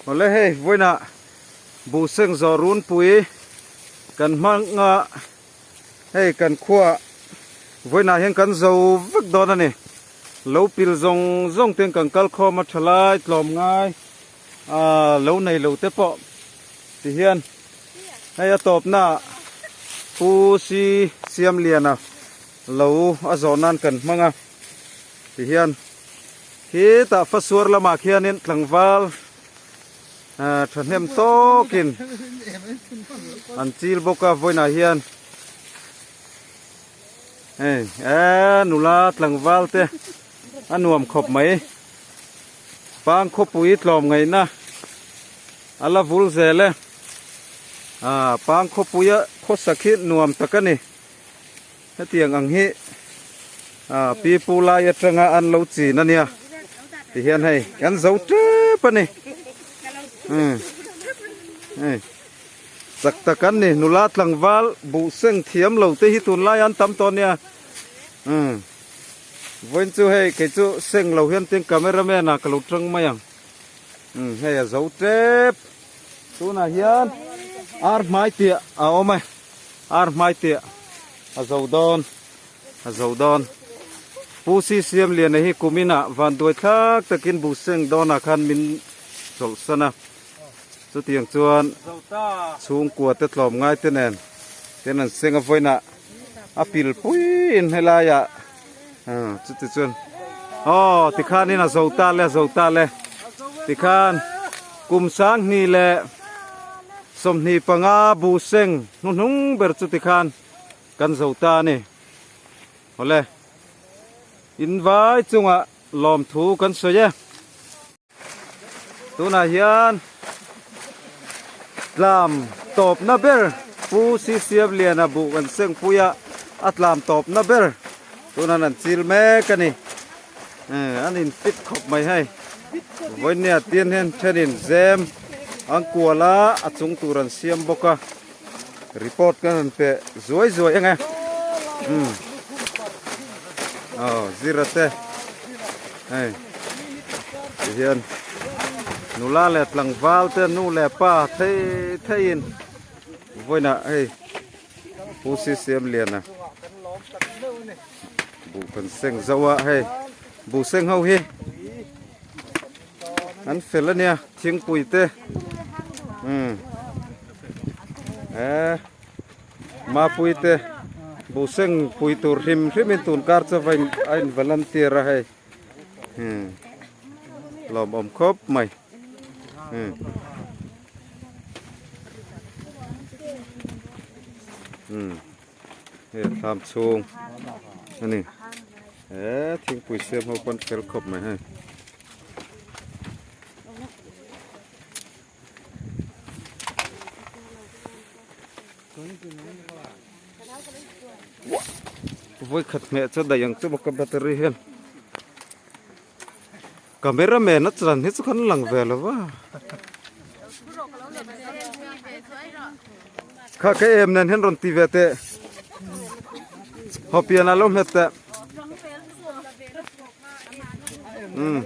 Awle hei vawiinah buhseng zawh runpui kan hmang a hei kan khuaah vawiinah hian kan zo vek dawn a ni. Lo pil zawng zawng ten kan kal khawm a tha lai tlawm ngai ah lo nei lo te pawh ti hian hei a tawpna ah Pu Si Siamliana lo a zawh nan kan hmang a ti hian khitah fasuar lamah khianin tlangval ah thahnem tawkin an chil bawk a vawiinah hian hei eee nula tlangval te a nuam khawp mai pang khawpui tlawm ngaihna a la vul zel e ah pang khawpuia khawsak hi nuam tak a ni. Hetiang ang hi ah pi pu lai atanga an lo chin a nia tihian hei kan zo tep a ni umm hei chak tak an ni nula tlangval buh seng thiam lo te hi tunlai an tam tawh a nia umm vawiin chu hei kei chu seng lo hian tin camera man ah ka lo tang mai ang umm hei a zo tep tunah hian ar hmai piah a awm e. Ar hmai teh a zo dawn a zo dawn. Pu Si Siamliana hi kum inah vanduai thlak takin Buhseng dawnah khan min chawlhsan a. Chutiang chuan chhungkua te tlawm ngai te nen ten an seng a vawiinah a pil puiin helaiah chuti chuan aw tikhanin a zo ta le a zo ta le tikhan kum sanghnih leh 25 buhseng hnuhnung ber chu tikhan kan zo ta a ni. Awle, in vai chungah lawmthu kan sawi e. Tunah hian tlam tawpna ber Pu Sisiamliana buh kan seng pui a, a tlam tawpna ber tunah an chil mek a ni. An in fit khawp mai hei vawinia tin hian thenin zem an kual a a chung tur an siam bawk a report kan han pe zuai zuai ang e umm aw zira te hei ti hian nula leh tlangval te nu leh pa thei theiin vawiinah hei Pu Sisiamliana. Buh kan seng zauh a hei buh seng ho hi an fel a nia thingpui te umm eh mapui te buh seng pui tur hrim hrim in tun kar chu va in a in volunteer a hei umm lawmawm khawp mai umm. Umm. Hei a thlam chhung a ni he thingpui siam ho pawn fel khawp mai hei vawi khat hmeh chu daih ang chu bawk a battery hian camera man a chan hi chu khan lang ve lo va. Kha ka em nen hian rawn ti ve teh. Haw pian a lo hmet teh. Umm.